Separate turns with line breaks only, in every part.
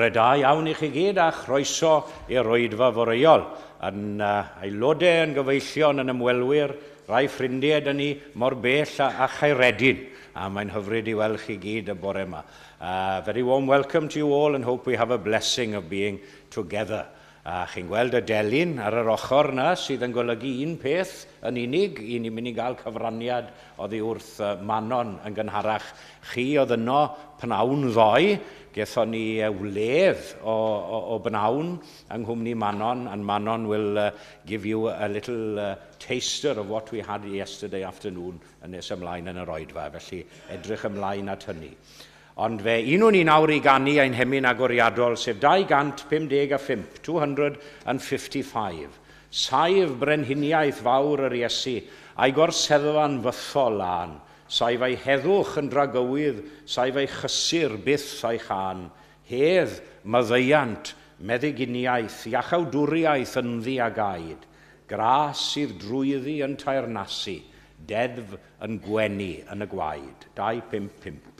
Bore da iawn i chi gyd a chroeso i'r oedfa foreol. Yn aelodau, yn gyfeillion, yn ymwelwyr, rai ffrindiau dyn ni mor bell a Chaeredin. A mae'n hyfryd i weld chi gyd y bore yma. Very warm welcome to you all and hope we have a blessing of being together. A chi'n gweld y delyn ar yr ochr yna sydd yn golygu un peth yn unig, i ni'n mynd i gael cyfraniad oddi wrth Manon yn gynharach. Chi oedd yno pnawn ddoe, gethon ni wledd o bnawn yng nghwmni Manon, and Manon will give you a little taster of what we had yesterday afternoon yn nes ymlaen yn yr oedfa, felly edrych ymlaen at hynny. Ond fe unwn ni nawr i ganu ein hemyn agoriadol, sef 255, 255. Saif brenhiniaeth fawr yr Iesu, a'i gorseddfa'n fythol lân. Saif ei heddwch yn dragywydd, saif ei chysur byth a'i chân. Hedd, maddeuant, meddyginiaeth, iachawdwriaeth ynddi a gaed. Gras sydd drwyddi yn teyrnasu, deddf yn gwenu yn y gwaed. 255.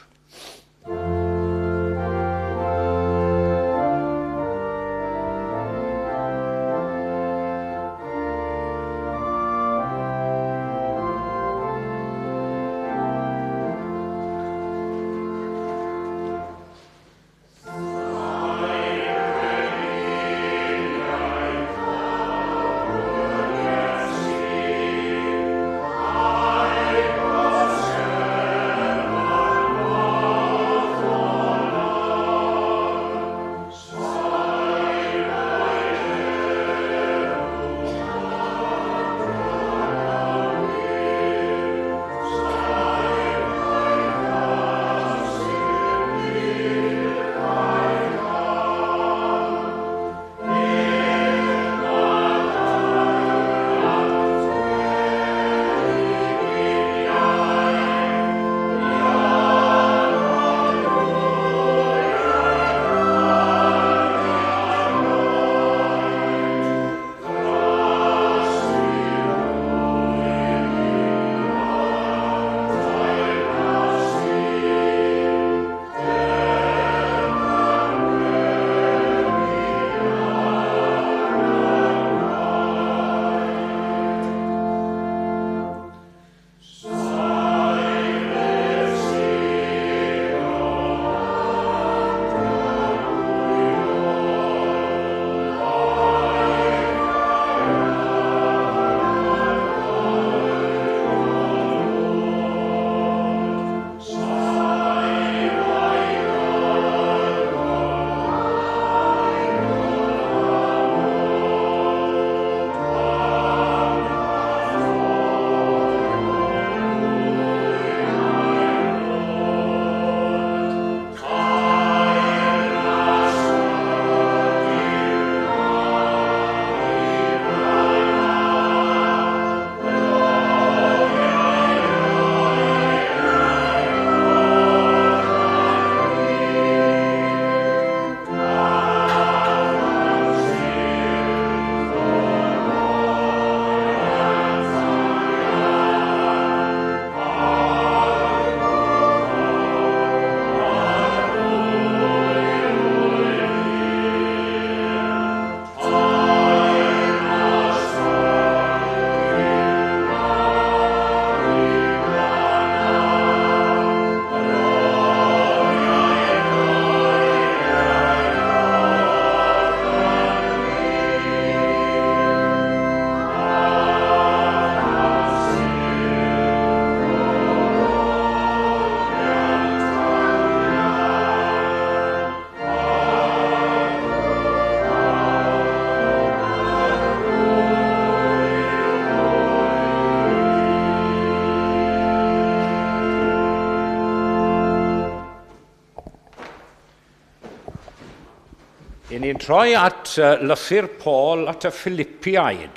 Ni'n troi at lythyr Paul at y Philippiaid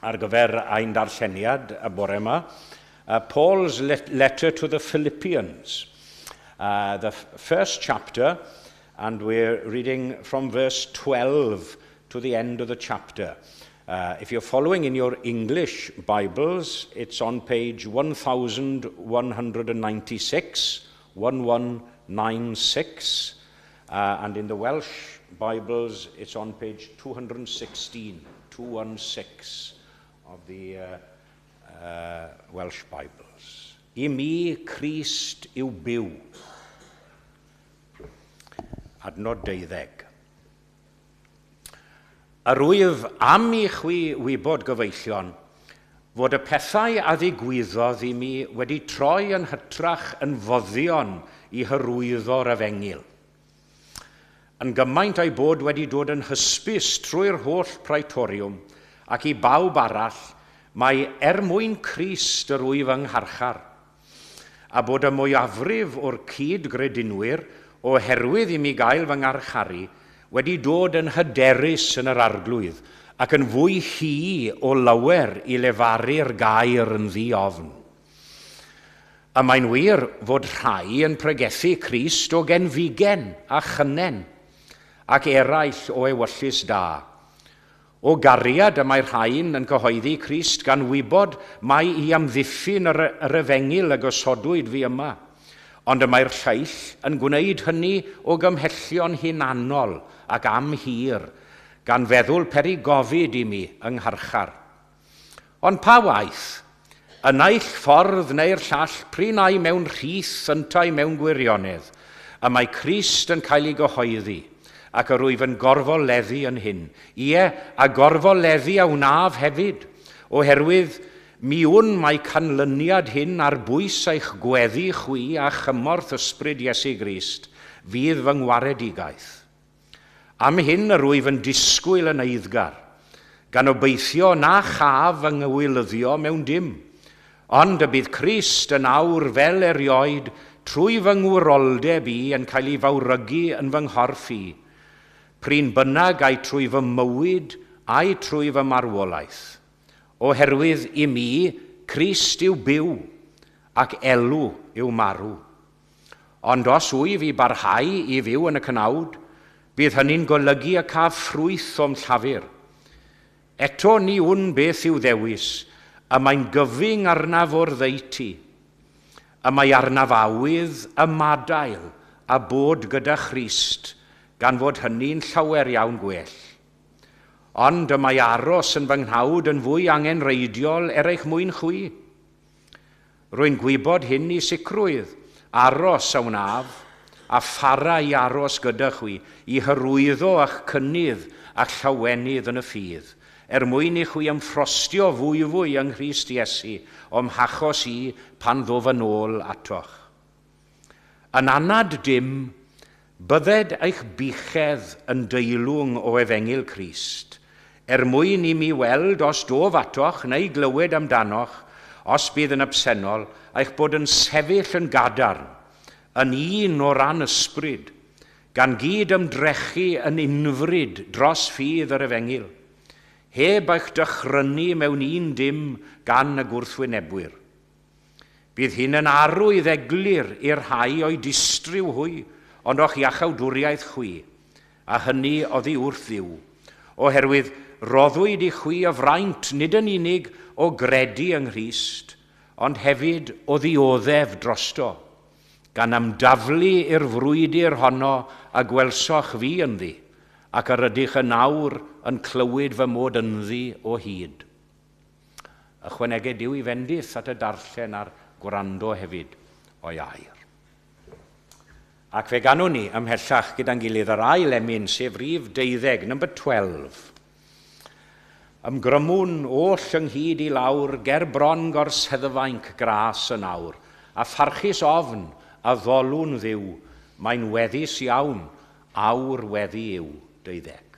ar gyfer ein darlleniad y bore yma. Paul's letter to the Philippians. The first chapter, and we're reading from verse 12 to the end of the chapter. If you're following in your English Bibles, it's on page 1196, 1196. And in the Welsh Bibles, it's on page 216, 216 of the Welsh Bibles. I mi, Crist yw byw. Adnod 12. Yr wyf am i chwi wybod, gyfeillion, fod y pethau a ddigwyddodd i mi wedi troi yn hytrach yn foddion i hyrwyddo'r efengyl. Yn gymaint a'i bod wedi dod yn hysbys trwy'r holl praetoriwm ac i bawb arall, mae er mwyn Crist yr wyf yng ngharchar, a bod y mwyafrif o'r cyd-gredinwyr, oherwydd i mi gael fy ngharcharu, wedi dod yn hyderus yn yr arglwydd ac yn fwy hy o lawer i lefaru'r gair yn ddi-ofn. A mae'n wir fod rhai yn pregethu Crist o genfigen a chynnen, ac eraill o ewyllys da. O gariad y mae rhain yn cyhoeddi Crist gan wybod mai i amddiffyn yr efengyl y gosodwyd fi yma. Ond y mae'r lleill yn gwneud hynny o gymhellion hunanol ac am hir, gan feddwl peri gofid i mi yng ngharchar. Ond pa waith? Y naill ffordd neu'r llall, prin ai mewn rhith yntau mewn gwirionedd, y mae Crist yn cael ei gyhoeddi, ac yr wyf yn gorfoleddu yn hyn. Ie, a gorfoleddu a wnaf hefyd, oherwydd mi wn mae canlyniad hyn ar bwys eich gweddi chwi a chymorth ysbryd Iesu Grist fydd fy ngwaredigaeth. Am hyn yr wyf yn disgwyl yn eiddgar, gan obeithio na chaf fy ngywilyddio mewn dim, ond y bydd Crist yn awr fel erioed trwy fy ngwroldeb i yn cael ei fawrygu yn fy nghorff i, prin bynnag ai trwy fy mywyd ai trwy fy marwolaeth. Oherwydd i mi, Crist yw byw, ac elw yw marw. Ond os wyf i barhau i fyw yn y cnawd, bydd hynny'n golygu y caf ffrwyth o'm llafur. Eto ni wn beth yw ddewis, y mae'n gyfyng arnaf o'r ddeutu. Y mae arnaf awydd ymadael a bod gyda Christ, gan fod hynny'n llawer iawn gwell. Ond y mae aros yn fy nghnawd yn fwy angenrheidiol er eich mwyn chwi. Rwy'n gwybod hyn i sicrwydd, aros a wnaf, a phara i aros gyda chwi, i hyrwyddo a'ch cynnydd a llawenydd yn y ffydd, er mwyn i chwi ymffrostio fwyfwy yng Nghrist Iesu o'm hachos i pan ddof yn ôl atoch. Yn anad dim, bydded eich buchedd yn deilwng o efengyl Crist, er mwyn i mi weld os dof atoch neu glywed amdanoch, os bydd yn absennol, eich bod yn sefyll yn gadarn, yn un o ran ysbryd, gan gyd ymdrechu yn unfryd dros ffydd yr efengyl, heb eich dychrynu mewn un dim gan y gwrthwynebwyr. Bydd hyn yn arwydd eglur i'r rhai o'i distryw hwy, ond o'ch iachawdwriaeth chwi, a hynny oddi wrth Dduw, oherwydd roddwyd i chwi y fraint nid yn unig o gredu yng Nghrist, ond hefyd o ddioddef drosto, gan ymdaflu i'r frwydr honno a gwelsoch fi ynddi, ac yr ydych yn awr yn clywed fy mod ynddi o hyd. Ychwaneged Duw i fendith at y darllen a'r gwrando hefyd o'i air. Ac fe ganwn ni ymhellach gyda'n gilydd yr ail emyn, sef rhif 12, number 12. Ymgrymwn oll ynghyd i lawr ger bron gorseddfainc gras yn awr, a pharchus ofn a ddolwn Dduw, mae'n weddus iawn, awr weddi yw 12.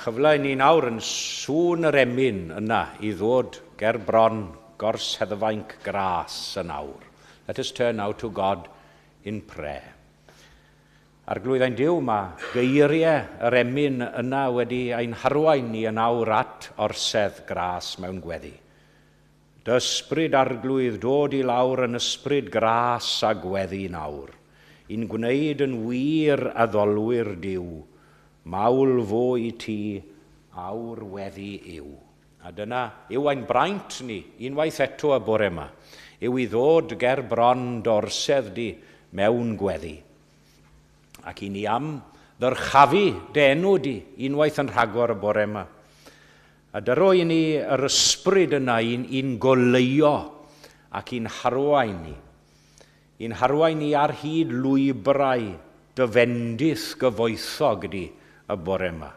chyfle i ni nawr yn sŵn yr emyn yna i ddod ger bron gorseddfainc gras yn awr. Let us turn now to God in prayer. Arglwydd ein Duw, mae geiriau yr emyn yna wedi ein harwain ni yn awr at orsedd gras mewn gweddi. Dy ysbryd Arglwydd dod i lawr yn ysbryd gras a gweddi nawr, i'n gwneud yn wir addolwyr Duw, mawl fo i ti, awr weddi yw. A dyna yw ein braint ni, unwaith eto y bore yma, yw i ddod ger bron d'orsedd di mewn gweddi. Ac i ni am ddyrchafu dy enw di unwaith yn rhagor y bore yma. A dyro i ni yr ysbryd yna i'n, i'n goleuo ac i'n harwain ni. I'n harwain ni ar hyd lwybrau dy fendith gyfoethog di y bore yma.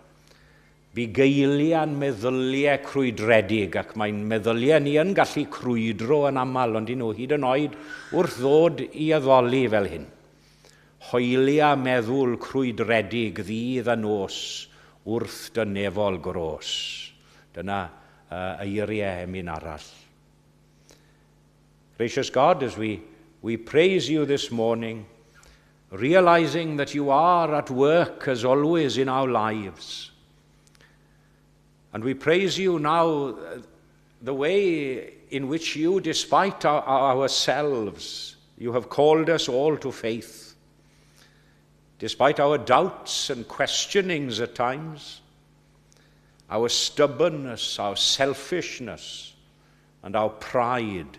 Bugeilian meddyliau crwydredig, ac mae'n meddyliau ni yn gallu crwydro yn aml, ond nhw hyd yn oed wrth ddod i addoli fel hyn. Hoelia meddwl crwydredig ddydd a nos wrth dy nefol gros. Dyna eiriau emyn arall. Gracious God, as we praise you this morning, realizing that you are at work as always in our lives. And we praise you now the way in which you, despite ourselves, you have called us all to faith. Despite our doubts and questionings at times, our stubbornness, our selfishness, and our pride,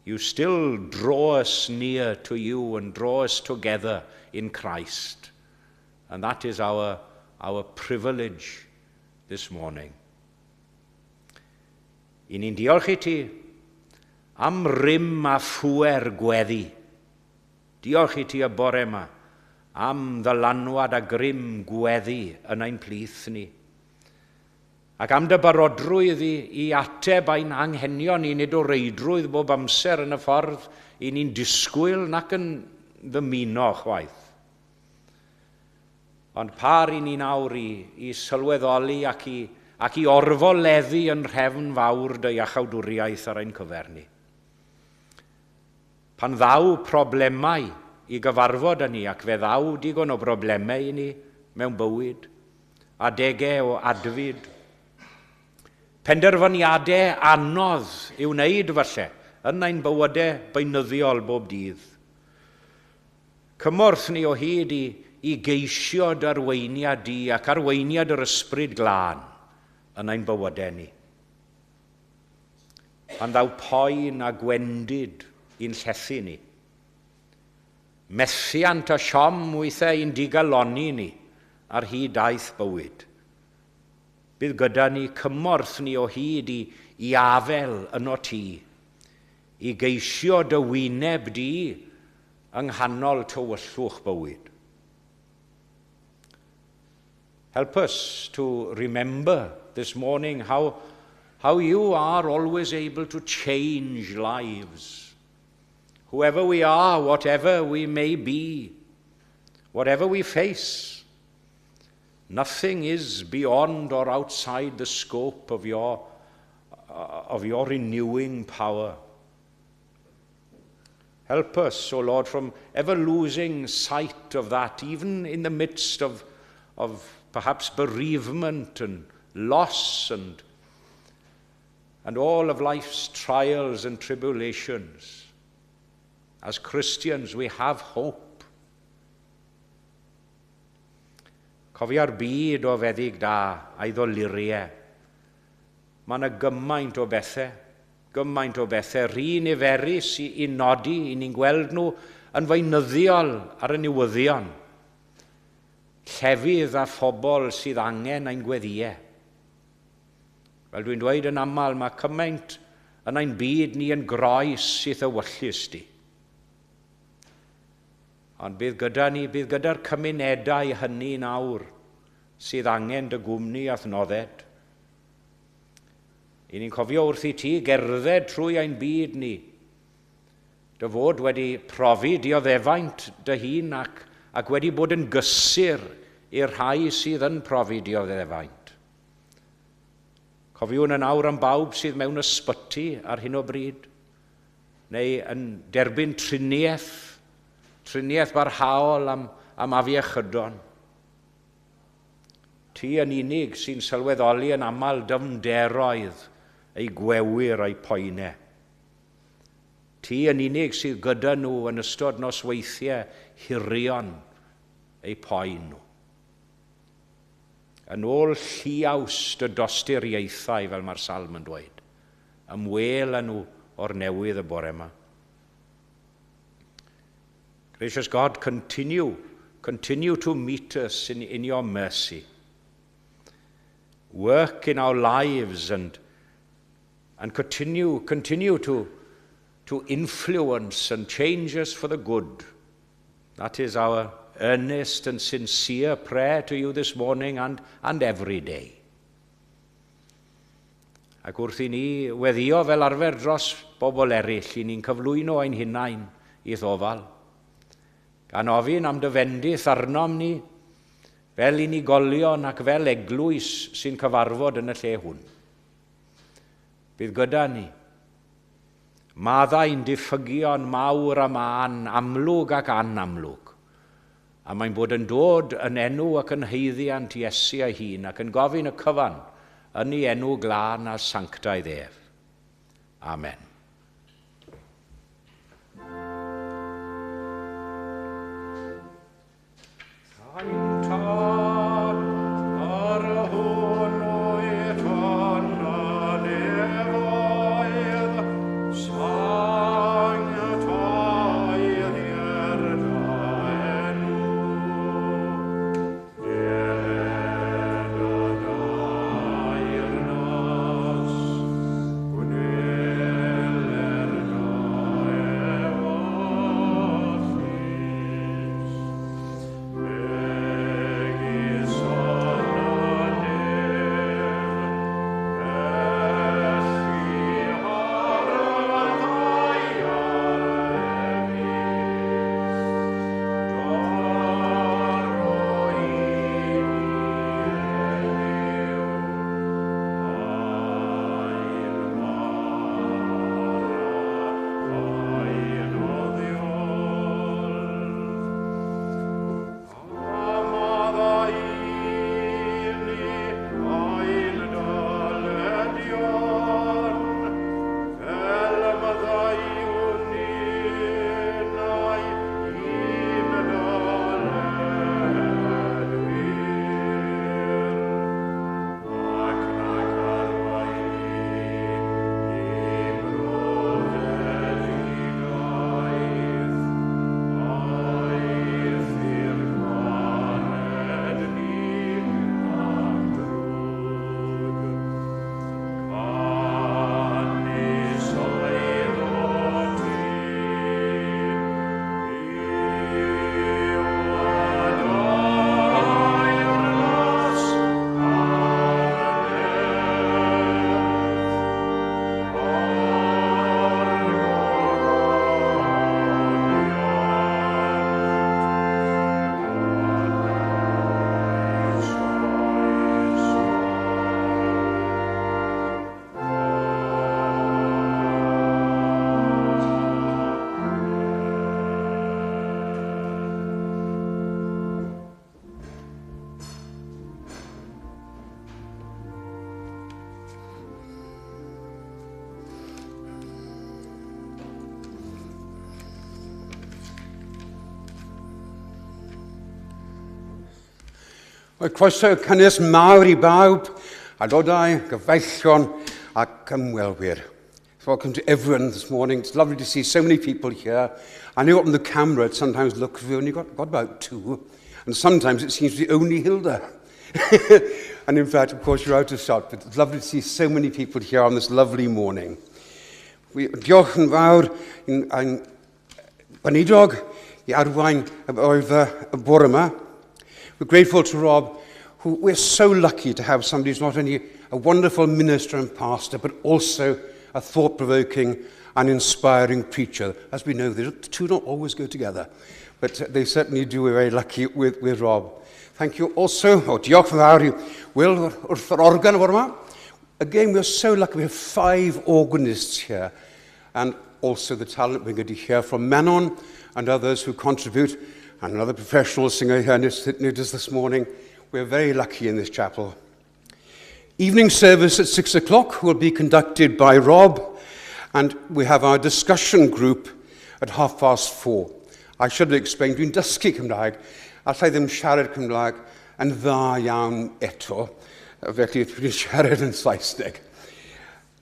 you still draw us near to you and draw us together in Christ. And that is our privilege this morning. I ni'n diolch i ti am rym a phŵer gweddi. Diolch i ti y bore yma am ddylanwad a grym gweddi yn ein plith ni. Ac am dy barodrwydd i ateb ein anghenion ni nid o reidrwydd bob amser yn y ffordd i ni'n disgwyl nac yn ddymuno chwaith. Ond par i ni nawr i sylweddoli ac i orfoleddu yn rhefn fawr dy iachawdwriaeth ar ein cyfer ni. Pan ddaw problemau i gyfarfod â ni, ac fe ddaw digon o broblemau i ni mewn bywyd, adegau o adfyd, penderfyniadau anodd i'w wneud falle yn ein bywydau beunyddiol bob dydd. Cymorth ni o hyd i geisio dy arweiniad di ac arweiniad yr Ysbryd Glân yn ein bywydau ni. Pan ddaw poen a gwendid i'n llethu ni. Methiant a siom weithiau i'n digalonni ni ar hyd daith bywyd. Bydd gyda ni cymorth ni o hyd i afel yno ti, i geisio dy wyneb di yng nghanol tywyllwch bywyd. Help us to remember this morning how you are always able to change lives. Whoever we are, whatever we may be, whatever we face, nothing is beyond or outside the scope of your renewing power. Help us, O Lord, from ever losing sight of that, even in the midst of perhaps bereavement and loss and all of life's trials and tribulations. As Christians, we have hope. Cofia'r byd o feddyg da a'i ddoluriau. Mae yna gymaint o bethau, gymaint o bethau, rhy niferus i nodi, i ni'n gweld nhw yn feunyddiol ar y newyddion. Llefydd a phobl sydd angen ein gweddïau. Fel dwi'n dweud yn aml, mae cymaint yn ein byd ni yn groes i'th ewyllys di. Ond bydd gyda ni, bydd gyda'r cymunedau hynny nawr sydd angen dy gwmni a'th nodded. I ni'n cofio wrth i ti gerdded trwy ein byd ni, dy fod wedi profi dioddefaint dy hun ac wedi bod yn gysur i'r rhai sydd yn profi dioddefaint. Cofiwn yn awr am bawb sydd mewn ysbyty ar hyn o bryd, neu yn derbyn triniaeth, triniaeth barhaol am, am afiechydon. Ti yn unig sy'n sylweddoli yn aml dyfnderoedd ei gwewyr a'i poenau. Ti yn unig sydd gyda nhw yn ystod nosweithiau hirion eu poen nhw. Yn ôl lliaws dy dosturiaethau, fel mae'r salm yn dweud, ymwel â nhw o'r newydd y bore yma. Gracious God, continue, continue to meet us in, in your mercy. Work in our lives and, and continue, continue to, to influence and change us for the good. That is our earnest and sincere prayer to you this morning and, and every day. Ac wrth i ni weddio fel arfer dros bobl eraill, i ni'n cyflwyno ein hunain i'th ofal. Gan ofyn am dy fendith arnom ni, fel unigolion ac fel eglwys sy'n cyfarfod yn y lle hwn. Bydd gyda ni. Maddau'n diffygion mawr a mân, amlwg ac anamlwg. A mae'n bod yn dod yn enw ac yn haeddiant Iesu ei hun ac yn gofyn y cyfan yn ei enw glân a sanctaidd ef. Amen. Ein Tad, yr hwn wyt yn y nefoedd, sanctaiddier dy enw. Deled dy deyrnas, gwneler dy ewyllys, megis yn y nef, felly ar y ddaear hefyd. Dyro i ni heddiw ein bara beunyddiol. A maddau i ni ein dyledion, fel y maddeuwn ninnau i'n dyledwyr. Ac nac arwain ni i brofedigaeth, Eithr gwared ni rhag drwg. Canys eiddo ti yw y deyrnas a'r nerth a'r gogoniant yn oes oesau.
Wel, croeso cynnes mawr i bawb, aelodau, gyfeillion ac ymwelwyr. Welcome to everyone this morning. It's lovely to see so many people here. I know on the camera it sometimes looks we've only got, got about two, and sometimes it seems to be only Hilda. And in fact, of course, you're out of shot, but it's lovely to see so many people here on this lovely morning. We, diolch yn fawr i'n ein gweinidog i arwain y oedfa y bore yma. We're grateful to Rob, who we're so lucky to have somebody who's not only a wonderful minister and pastor, but also a thought-provoking and inspiring preacher. As we know, the two don't always go together, but they certainly do. We're very lucky with, with Rob. Thank you also, oh, diolch yn fawr i Will wrth yr organ o'r yma. Again, we are so lucky we have 5 organists here, and also the talent we're going to hear from Manon and others who contribute, and another professional singer here with us this morning. We're very lucky in this chapel. Evening service at 6 o'clock will be conducted by Rob, and we have our discussion group at 4:30. I should have explained, dwi'n dysgu Cymraeg, allai ddim siarad Cymraeg yn dda iawn eto, felly dwi'n siarad yn Saesneg.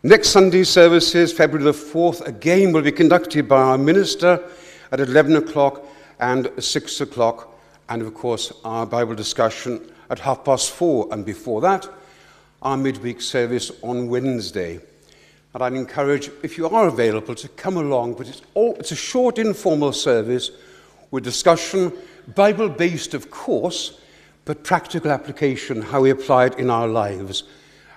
Next Sunday services, February the 4th, again will be conducted by our minister at 11 o'clock and 6 o'clock, and of course our Bible discussion at 4:30, and before that, our midweek service on Wednesday. And I'd encourage, if you are available, to come along, but it's a short informal service with discussion, Bible-based of course, but practical application, how we apply it in our lives.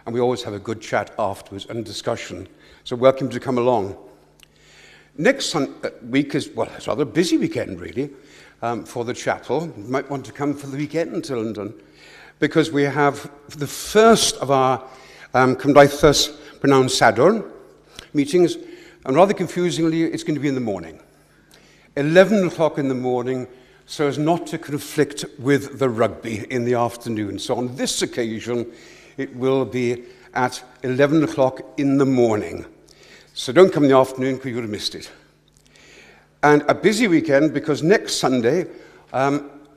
And we always have a good chat afterwards and discussion. So welcome to come along. Next week is, well, it's rather a busy weekend, really, for the chapel. You might want to come for the weekend to London, because we have the first of our Cymdeithas Prynhawn Sadwrn meetings, and rather confusingly, it's going to be in the morning. 11 o'clock in the morning, so as not to conflict with the rugby in the afternoon. So on this occasion, it will be at 11 o'clock in the morning. So don't come in the afternoon, because you would have missed it. And a busy weekend, because next Sunday,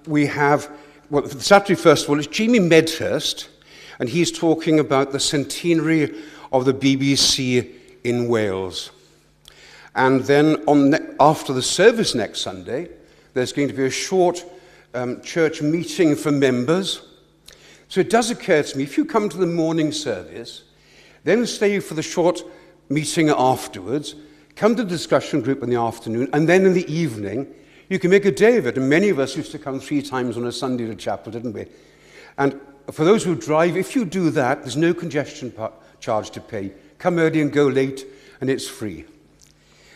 we have, well, Saturday first of all, it's Jamie Medhurst, and he's talking about the centenary of the BBC in Wales. And then after the service next Sunday, there's going to be a short church meeting for members. So it does occur to me, if you come to the morning service, then stay for the short meeting afterwards, come to the discussion group in the afternoon, and then in the evening, you can make a day of it. And many of us used to come 3 times on a Sunday to chapel, didn't we? And for those who drive, if you do that, there's no congestion charge to pay. Come early and go late, and it's free.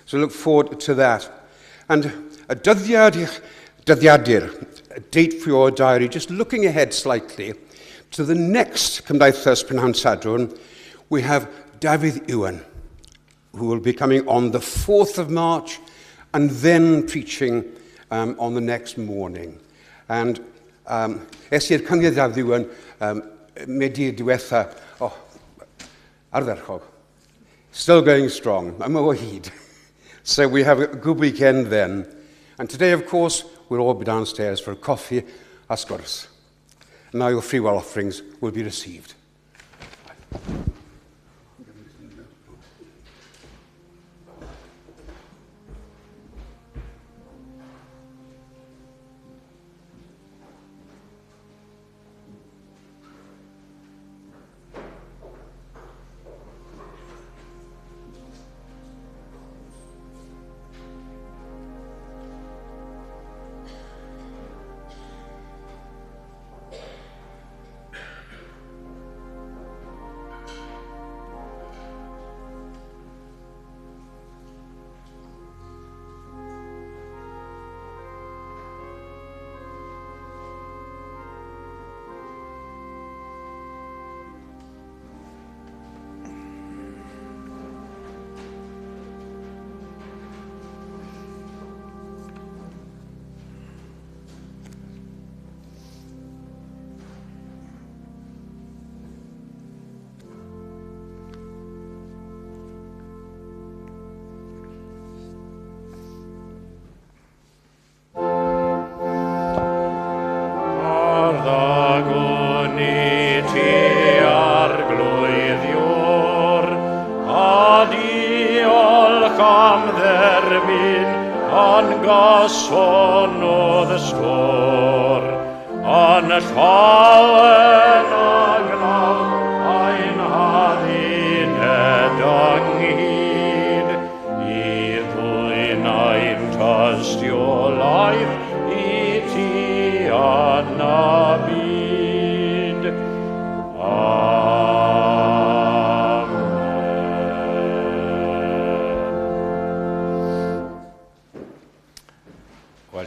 So look forward to that. And a dyddiad, dyddiadur, a date for your diary, just looking ahead slightly to the next Cymdeithas Prynhawn Sadwrn, we have Dafydd Iwan, who will be coming on the 4th of March and then preaching on the next morning. And es i'r cyngerdd Dafydd Iwan, Medi diwetha, oh, ardderchog, still going strong, I'm o hyd. So we have a good weekend then. And today, of course, we'll all be downstairs for a coffee a sgwrs. And now your free will offerings will be received.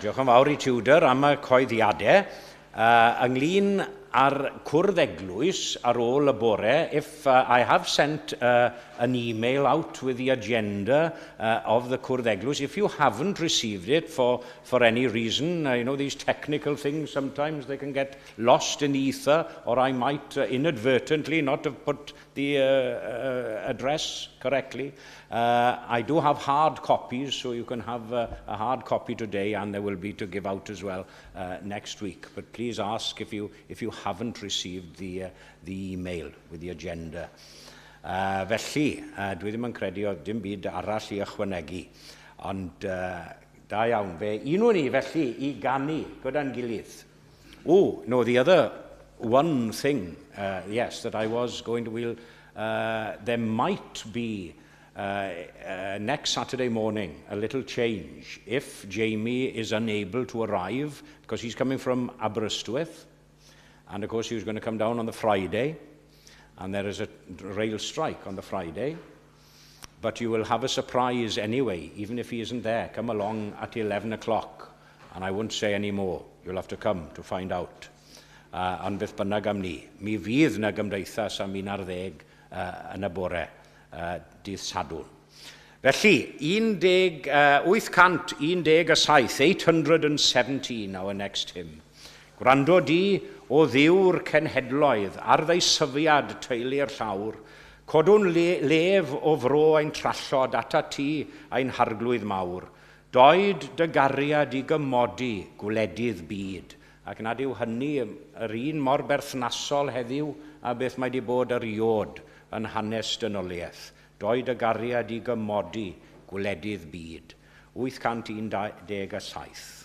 Diolch yn fawr i Tudor am y coeddiadau, Ynglyn â'r cwrdd eglwys ar ôl y bore, if I have sent an email out with the agenda of the cwrdd eglwys, if you haven't received it for any reason, these technical things, sometimes they can get lost in the ether, or I might inadvertently not have put the address correctly. I do have hard copies, so you can have a hard copy today, and there will be to give out as well next week. But please ask if you haven't received the email with the agenda. Felly, dwi ddim yn credu oedd dim byd arall i ychwanegu. Ond da iawn, fe unwn ni felly i ganu gyda'n gilydd. Oh, no, the other one thing, yes, that I was going to, there might be next Saturday morning a little change. If Jamie is unable to arrive, because he's coming from Aberystwyth, and of course he was going to come down on the Friday, and there is a rail strike on the Friday, but you will have a surprise anyway, even if he isn't there. Come along at 11 o'clock, and I won't say any more. You'll have to come to find out. Ond beth bynnag am 'ny. Mi fydd na gymdeithas am 11 yn y bore, dydd Sadwrn. Felly, 10, 817, 817, our next hymn. Gwrando di o Dduw'r cenhedloedd ar ddeisyfiad teulu'r llawr, codwn le, lef o fro ein trallod ata ti ein harglwydd mawr. Doed dy gariad i gymodi gwledydd byd, ac nad yw hynny yr un mor berthnasol heddiw a beth mae wedi bod erioed yn hanes dynoliaeth. Doed y gariad i gymodi gwledydd byd. 817.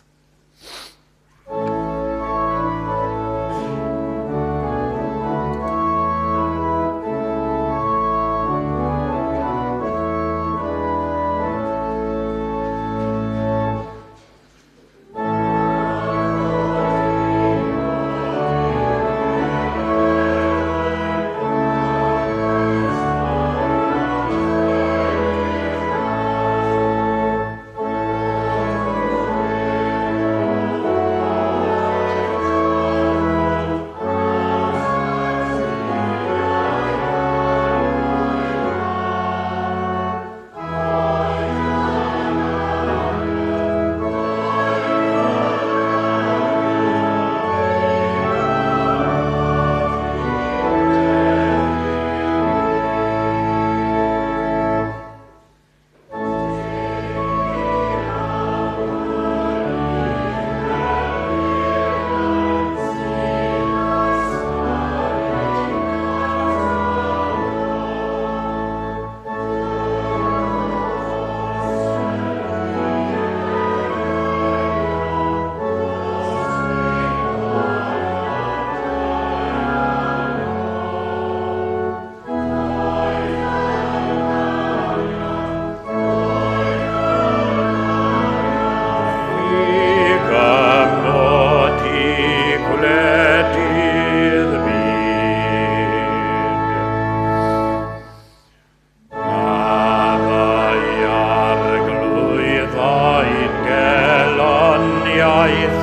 I gymodi gwledydd byd. Maddau Arglwydd ein gelyniaeth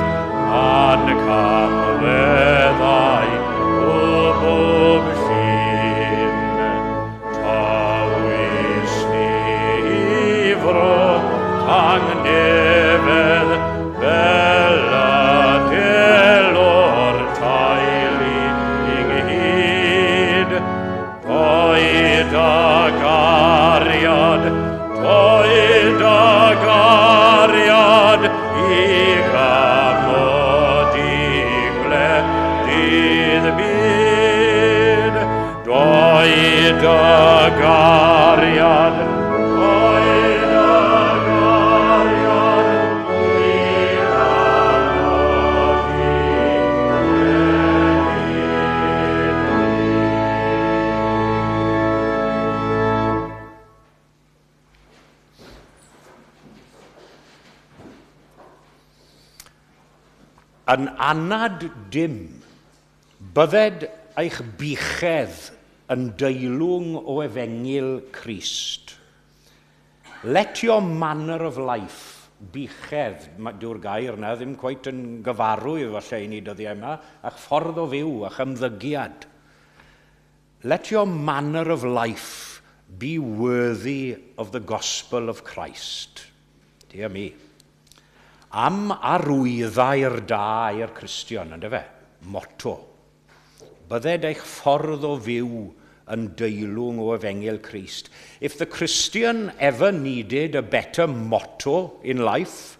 a'n camweddau o bob llun. Tywys ni i fro tangnefedd fel y delo'r teulu ynghyd. Doed dy gariad, doed dy gariad i gymodi gwledydd byd. Doed dy gariad, doed dy gariad i gymodi gwledydd byd.
Yn anad dim, bydded eich buchedd yn deilwng o efengyl Crist. Let your manner of life Buchedd, dyw'r gair 'na ddim cweit yn gyfarwydd falle i ni dyddiau yma, a'ch ffordd o fyw, a'ch ymddygiad. Let your manner of life be worthy of the gospel of Christ. Dear me. Am arwyddair da i'r Cristion, yndyfe? Motto. Bydded eich ffordd o fyw yn deilwng o Efengyl Crist. If the Christian ever needed a better motto in life,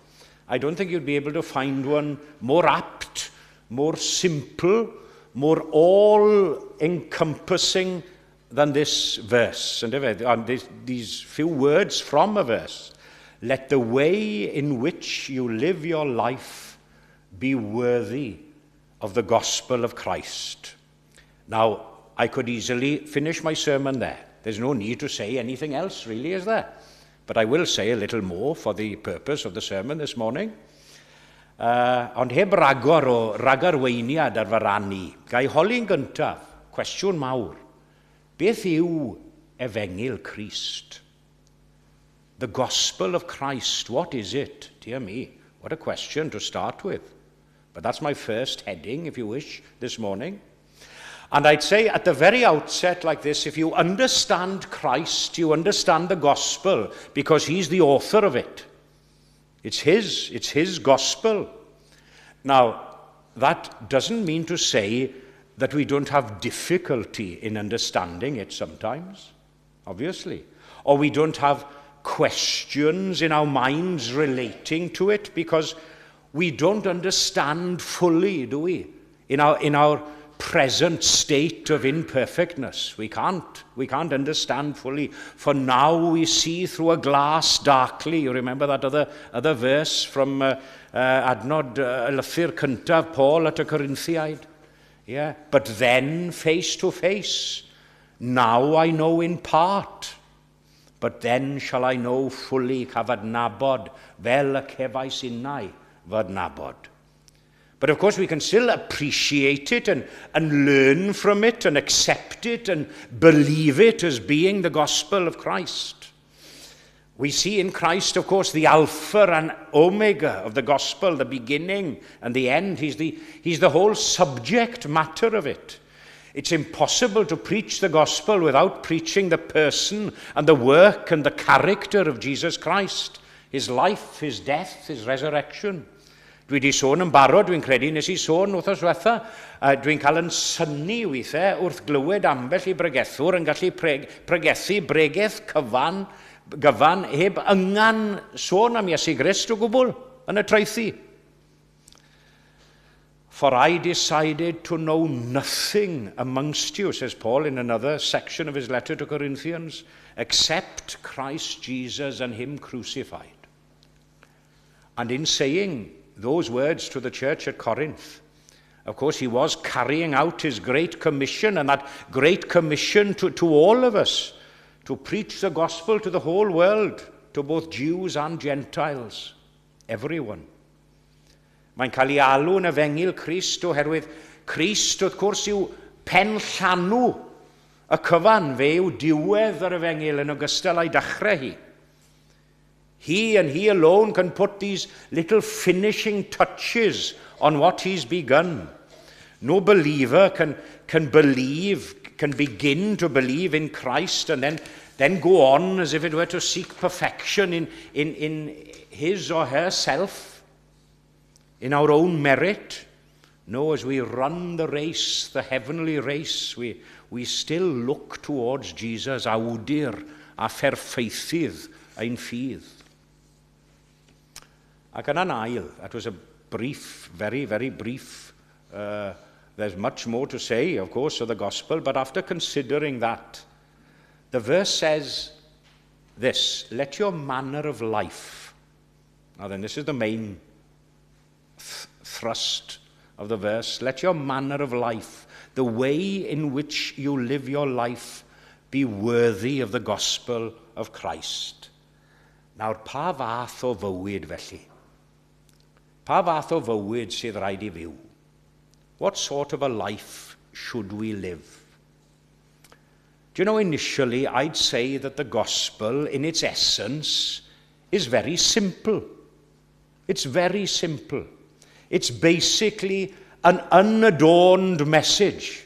I don't think you'd be able to find one more apt, more simple, more all-encompassing than this verse. And these few words from a verse. Let the way in which you live your life be worthy of the gospel of Christ. Now, I could easily finish my sermon there. There's no need to say anything else, really, is there? But I will say a little more for the purpose of the sermon this morning. Ond heb ragor o ragarweiniad ar fy ran i, ga i holi'n gyntaf, cwestiwn mawr: Beth yw Efengyl Crist? The gospel of Christ, what is it? Dear me, what a question to start with. But that's my first heading, if you wish, this morning. And I'd say at the very outset, like this, if you understand Christ, you understand the gospel, because he's the author of it. It's his gospel. Now, that doesn't mean to say that we don't have difficulty in understanding it sometimes, obviously. Or we don't have questions in our minds relating to it, because we don't understand fully, do we? In our present state of imperfectness. We can't. We can't understand fully. For now we see through a glass darkly. You remember that other verse from adnod lythyr cyntaf Paul at y Corinthiaid? Yeah. But then face to face. Now I know in part. But then shall I know fully, caf adnabod, fel y cefais innau fy adnabod. But of course, we can still appreciate it and learn from it and accept it and believe it as being the gospel of Christ. We see in Christ, of course, the Alpha and Omega of the gospel, the beginning and the end. He's the whole subject matter of it. It's impossible to preach the gospel without preaching the person and the work and the character of Jesus Christ, his life, his death, his resurrection. Dwi wedi sôn yn barod, dwi'n credu, nes i sôn wythnos diwetha, dwi'n cael yn synnu weithiau wrth glywed ambell i bregethwr yn gallu pregethu bregeth gyfan heb yngan sôn am Iesu Grist o gwbl yn y traethu. "For I decided to know nothing amongst you," says Paul in another section of his letter to Corinthians, "except Christ Jesus and him crucified." And in saying those words to the church at Corinth, of course, he was carrying out his great commission, and that great commission to all of us, to preach the gospel to the whole world, to both Jews and Gentiles, everyone. Mae'n cael ei alw yn Efengyl Crist oherwydd Crist, wrth gwrs, yw pen llanw y cyfan. Fe yw diwedd yr Efengyl yn ogystal â'i dechrau hi. He and he alone can put these little finishing touches on what he's begun. No believer can believe, can begin to believe in Christ and then go on as if it were to seek perfection in his or herself, in our own merit. No, as we run the race, the heavenly race, we still look towards Jesus, awdur a pherffeithydd ein ffydd. Ac yna'n ail, that was a brief, very, very brief, there's much more to say, of course, of the gospel, but after considering that, the verse says this: "Let your manner of life." Now then, this is the main thrust of the verse. Let your manner of life, the way in which you live your life, be worthy of the gospel of Christ. Nawr, pa fath o fywyd felly? Pa fath o fywyd sydd rhaid i fyw? What sort of a life should we live? Do you know, initially, I'd say that the gospel, in its essence, is very simple. It's very simple. It's basically an unadorned message.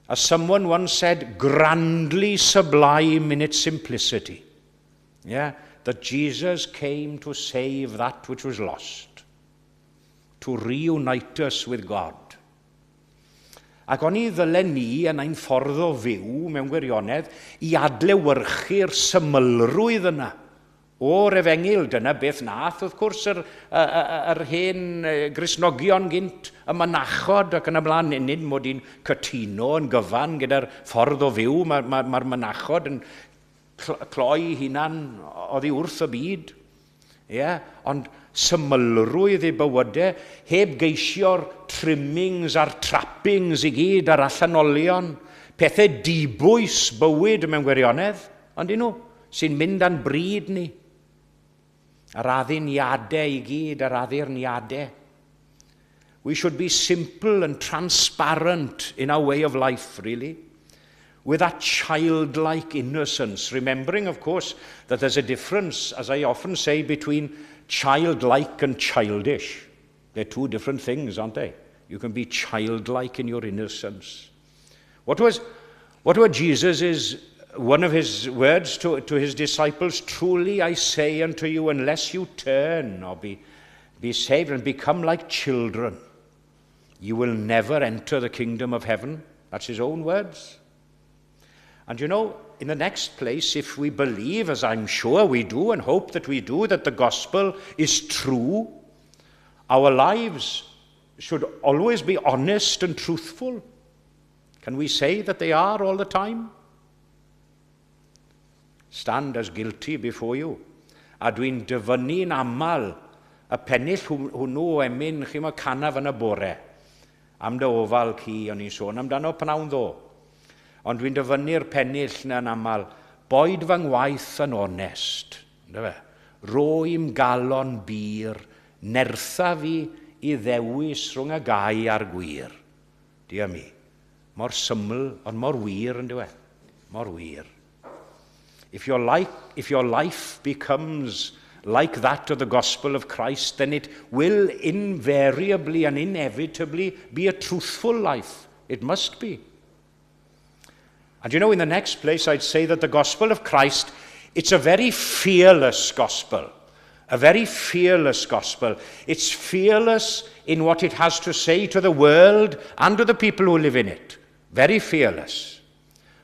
As someone once said, grandly sublime in its simplicity. Yeah, that Jesus came to save that which was lost, to reunite us with God. Ac oni ddylen ni yn ein ffordd o fyw mewn gwirionedd i adlewyrchu'r symlrwydd yna o'r efengyl. Dyna beth nath, wrth gwrs, yr hen Gristnogion gynt, y mynachod ac yn y blaen. Nid mod i'n cytuno yn gyfan gyda'r ffordd o fyw. Mae'r ma mynachod yn cloi hunan oddi wrth y byd. Yeah? Ond symlrwydd eu bywydau, heb geisio'r trimmings a'r trappings i gyd a'r allanolion, pethau dibwys bywyd mewn gwirionedd, ond nhw sy'n mynd â'n bryd ni. Yr adduniadau i gyd, yr addurniadau. We should be simple and transparent in our way of life, really, with that childlike innocence, remembering, of course, that there's a difference, as I often say, between childlike and childish. They're two different things, aren't they? You can be childlike in your innocence. What were Jesus's, one of his words to his disciples? "Truly I say unto you, unless you turn or be saved and become like children, you will never enter the kingdom of heaven." That's his own words. And in the next place, if we believe, as I'm sure we do and hope that we do, that the gospel is true, our lives should always be honest and truthful. Can we say that they are all the time? Stand as guilty before you. A dwi'n dyfynnu'n aml y pennill hwnnw o emyn, chi'mod, "Canaf yn y bore". "Am dy ofal cu", o'n i'n sôn amdano pnawn ddoe. Ond dwi'n dyfynnu'r pennill 'na'n aml. "Boed fy ngwaith yn onest." Fe? "Rho i'm galon bur, nertha fi i ddewis rhwng y gau a'r gwir." Dear me. Mor syml, ond mor wir yn dweud. Mor wir. If your life becomes like that of the gospel of Christ, then it will invariably and inevitably be a truthful life. It must be. And in the next place, I'd say that the gospel of Christ, it's a very fearless gospel. A very fearless gospel. It's fearless in what it has to say to the world and to the people who live in it. Very fearless.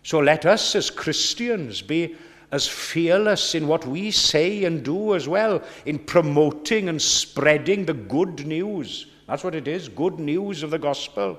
So let us as Christians be as fearless in what we say and do as well, in promoting and spreading the good news. That's what it is, good news of the gospel.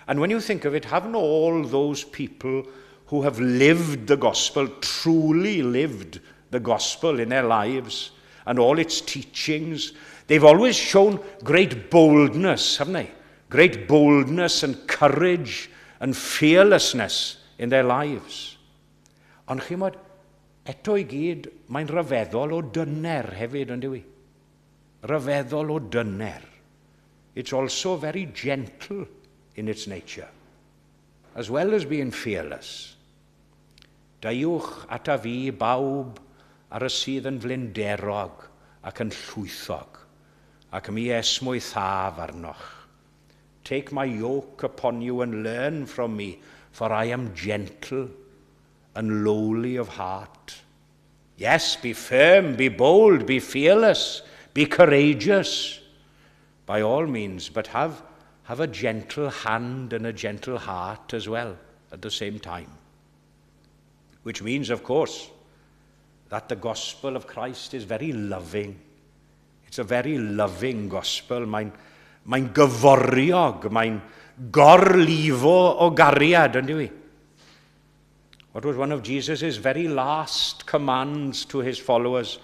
And when you think of it, haven't all those people who have lived the gospel truly lived the gospel in their lives and all its teachings? They've always shown great boldness, haven't they? Great boldness and courage and fearlessness in their lives. Ond chi'mod, eto i gyd, mae'n rhyfeddol o dyner hefyd, yn dyw? Rhyfeddol o dyner. It's also very gentle in its nature, as well as being fearless. "Deuwch ata fi bawb ar y sydd yn flinderog ac yn llwythog, ac mi esmwythaf arnoch." "Take my yoke upon you and learn from me, for I am gentle and lowly of heart." Yes, be firm, be bold, be fearless, be courageous, by all means, but have a gentle hand and a gentle heart as well at the same time. Which means, of course, that the gospel of Christ is very loving. It's a very loving gospel. Mae'n gyforiog, mae'n gorlifo o gariad, yn dyw? What was one of Jesus' very last commands to his followers?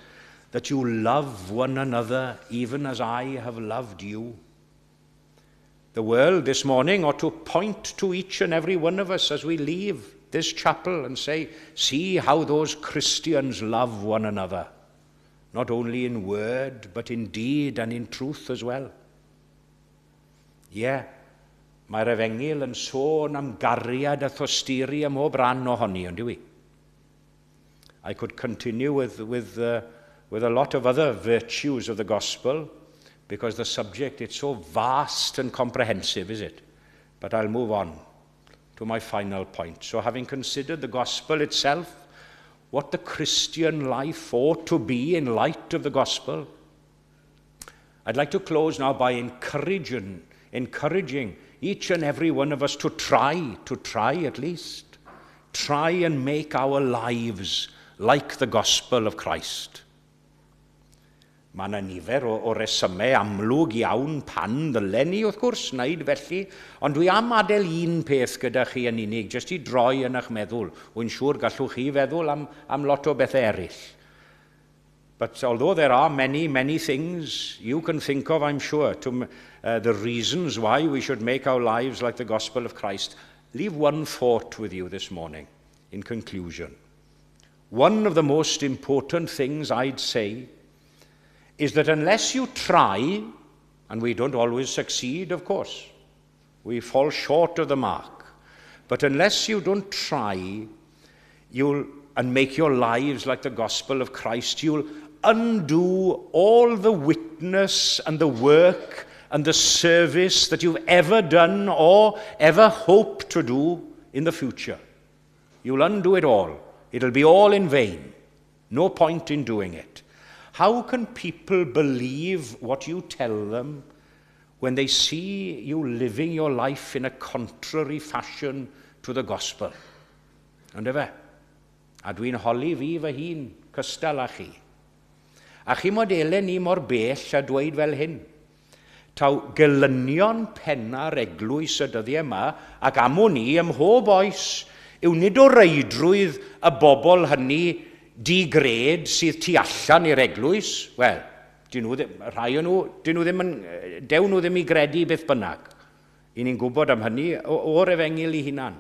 "That you love one another even as I have loved you." The world this morning ought to point to each and every one of us as we leave this chapel and say, "See how those Christians love one another, not only in word, but in deed and in truth as well." Yeah, mae'r efengyl yn sôn am gariad a thosturi ym mhob rhan ohoni, ond yw i? I could continue with with a lot of other virtues of the gospel, because the subject, it's so vast and comprehensive, is it? But I'll move on to my final point. So having considered the gospel itself, what the Christian life ought to be in light of the gospel, I'd like to close now by encouraging each and every one of us to try at least, try and make our lives like the gospel of Christ. Mae yna nifer o resymau amlwg iawn pan ddylen ni, wrth gwrs, wneud felly, ond dwi am adael un peth gyda chi yn unig, jyst i droi yn eich meddwl. Wy'n siŵr gallwch chi feddwl am lot o bethau eraill. But although there are many, many things you can think of, I'm sure, to the reasons why we should make our lives like the gospel of Christ, leave one thought with you this morning in conclusion. One of the most important things I'd say is that unless you try, and we don't always succeed, of course, we fall short of the mark, but unless you don't try, and make your lives like the gospel of Christ, you'll undo all the witness and the work and the service that you've ever done or ever hope to do in the future. You'll undo it all. It'll be all in vain. No point in doing it. How can people believe what you tell them when they see you living your life in a contrary fashion to the gospel? Yndyfe? A dwi'n holi fi fy hun, cystal â chi. A chi mod elen ni mor bell a dweud fel hyn. Taw gelynion penna'r eglwys y dyddiau yma, ac am wn i ym mhob oes, yw nid o reidrwydd y bobl hynny digred sydd tu allan i'r eglwys. Wel, dyn nhw ddim, rhai o nhw, dyn nhw ddim yn, dew nhw ddim i gredu beth bynnag. I ni'n gwybod am hynny o'r efengyl ei hunan.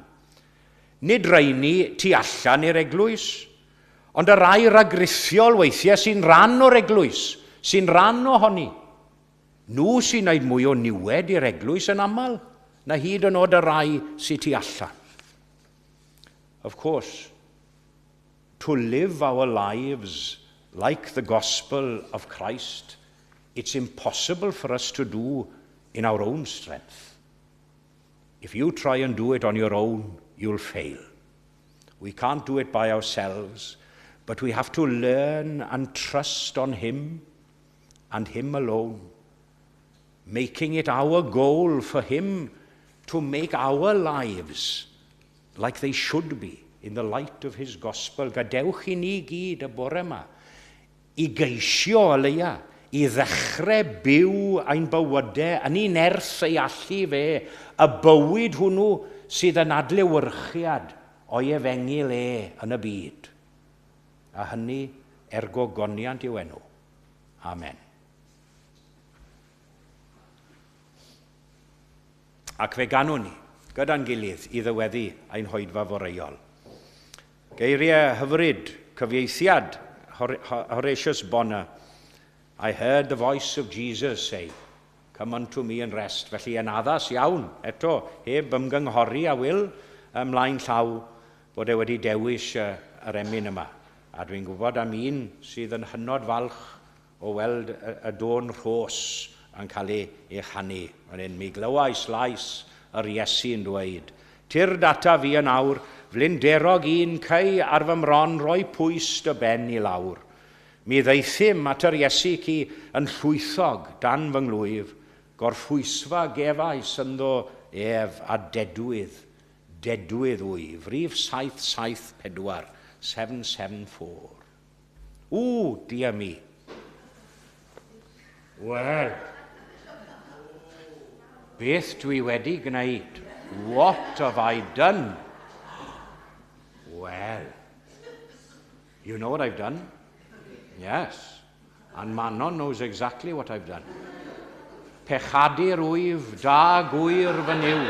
Nid rheini tu allan i'r eglwys, ond y rai ragrithiol weithiau sy'n rhan o'r eglwys, sy'n rhan ohoni. Nhw sy'n gwneud mwy o niwed i'r eglwys yn aml, na hyd yn oed y rai sy'n tu allan. Of course, to live our lives like the gospel of Christ, it's impossible for us to do in our own strength. If you try and do it on your own, you'll fail. We can't do it by ourselves, but we have to learn and trust on him and him alone, making it our goal for him to make our lives like they should be in the light of his gospel. Gadewch i ni gyd y bore yma i geisio o leia, i ddechrau byw ein bywydau yn ei nerth ei allu fe, y bywyd hwnnw sydd yn adlewyrchiad o'i efengyl e yn y byd. A hynny er gogoniant i'w enw. Amen. Ac fe ganwn ni, gyda'n gilydd, i ddyweddu ein hoedfa foreuol. Geiriau hyfryd, cyfieithiad Horatius Bonner. I heard the voice of Jesus say, come unto me and rest. Felly yn addas iawn, eto, heb ymgynghori a Wil ymlaen llaw, bod e wedi dewis yr emyn yma. A dwi'n gwybod am un sydd yn hynod falch o weld y dôn rhos yn cael ei chanu. Fan hyn, mi glywais lais yr Iesu yn dweud, Tyrd ata fi yn awr, flinderog un cei ar fy mron roi pwys dy ben i lawr. Mi ddeithim at yr Iesu ci yn llwythog dan fy nglwyf, gorffwysfa gefais ynddo ef a dedwydd, dedwydd wyf, rhif 774, 774. Ww, dear me. Wel, beth dwi wedi gwneud? What have I done? Well, you know what I've done? Yes. And Manon knows exactly what I've done. Pechadur wyf, da gwyr fy Nuw.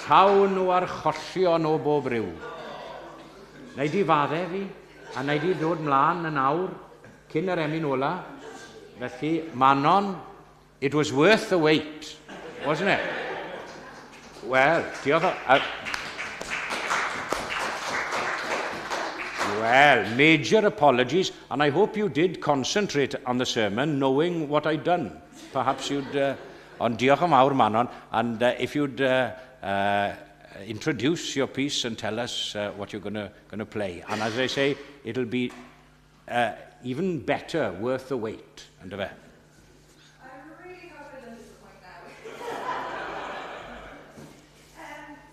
Llawn o archollion o bob rhyw. Nei di fadde fi, a nei di dod mlaen yn awr, cyn yr emyn ola. Felly, Manon, it was worth the wait, wasn't it? Wel, diolch. Well, major apologies, and I hope you did concentrate on the sermon, knowing what I'd done. Perhaps you'd... Ond diolch yn fawr, Manon, and if you'd introduce your piece and tell us what you're gonna play. And as I say, it'll be even better, worth the wait. Yndyfe?
I really hope I don't disappoint now.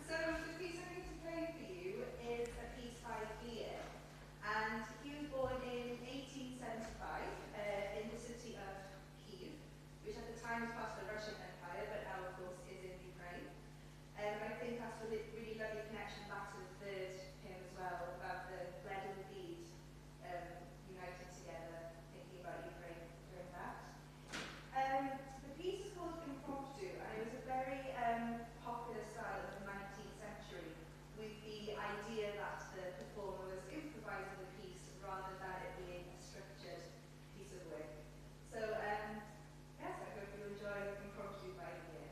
So the piece I'm going to play for you is a piece by Glier. And he was born in 1875 in the city of Kiev, which at the time was part of the Russian Empire, but now, of course, is in Ukraine. And I think that's a really lovely connection back to the third hymn as well, about the bread and the bead united together, thinking about Ukraine during that. The piece is called Impromptu, and it was a very popular style of the 19th century, with the idea that the performer was improvising the piece rather than it being a structured piece of work. So, yes, I hope you enjoy Impromptu by Glier.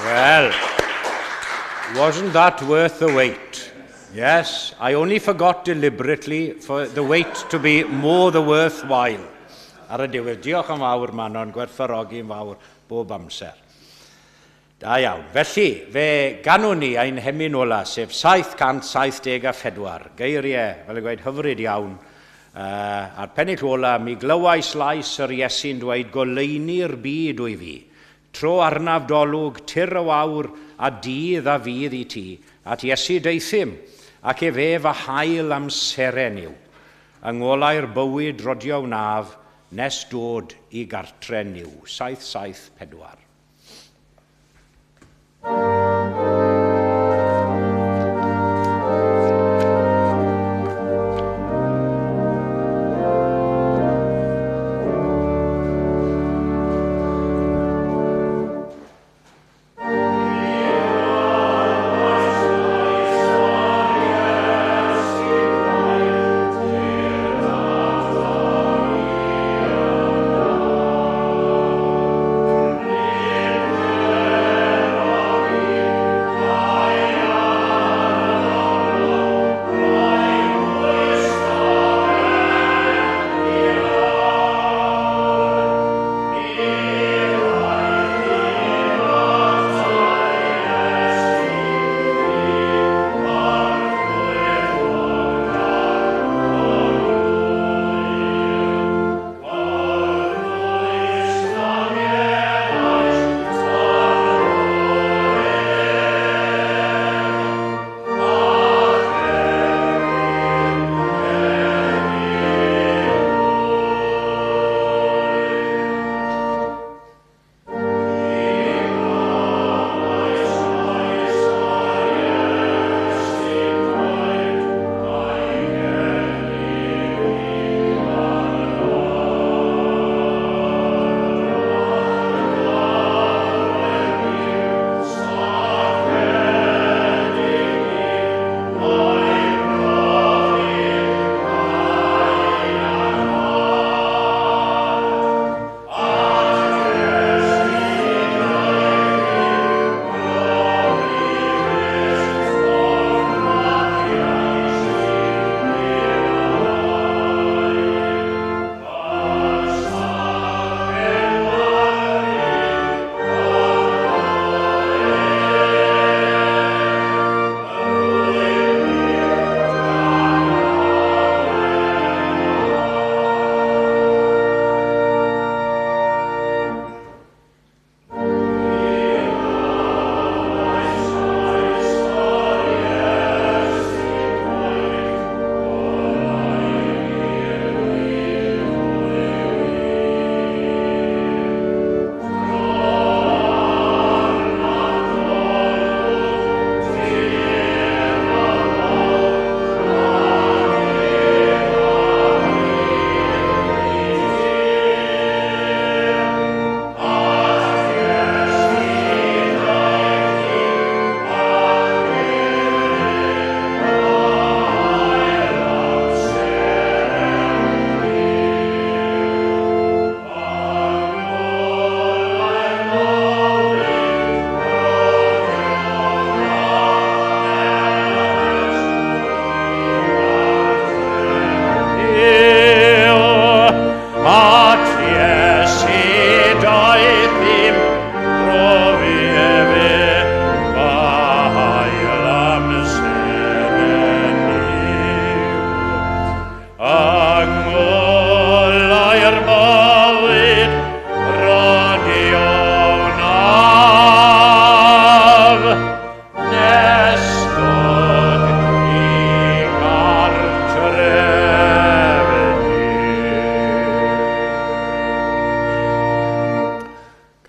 Well, wasn't that worth the wait? Yes, I only forgot deliberately for the wait to be more the worthwhile. Ar y diwedd, diolch yn fawr Manon, gwerthfawrogi'n fawr bob amser. Da iawn. Felly, fe ganwn ni ein hemyn ola, sef 774. Geiriau, fel y gweud, hyfryd iawn. A'r pennill ola, mi glywais lais yr Iesu'n dweud goleuni'r byd wyf fi. Tro arnaf d'olwg, tir y wawr, a dydd a fydd i ti. At Iesu deuthum, ac ef e fy haul am seren yw. Yng ngolau'r bywyd rodio wnaf, nes dod i gartre Nuw. 774.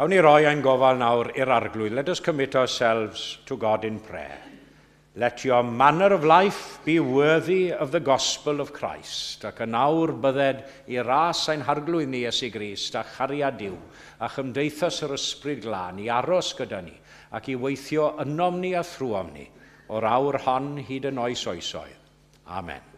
Gawn ni roi ein gofal nawr i'r Arglwydd. Let us commit ourselves to God in prayer. Let your manner of life be worthy of the gospel of Christ. Ac yn awr bydded i ras ein harglwydd ni Iesu Grist a chariad Duw a chymdeithas yr Ysbryd Glân i aros gyda ni ac i weithio ynom ni a thrwom ni o'r awr hon hyd yn oes oesoedd. Amen.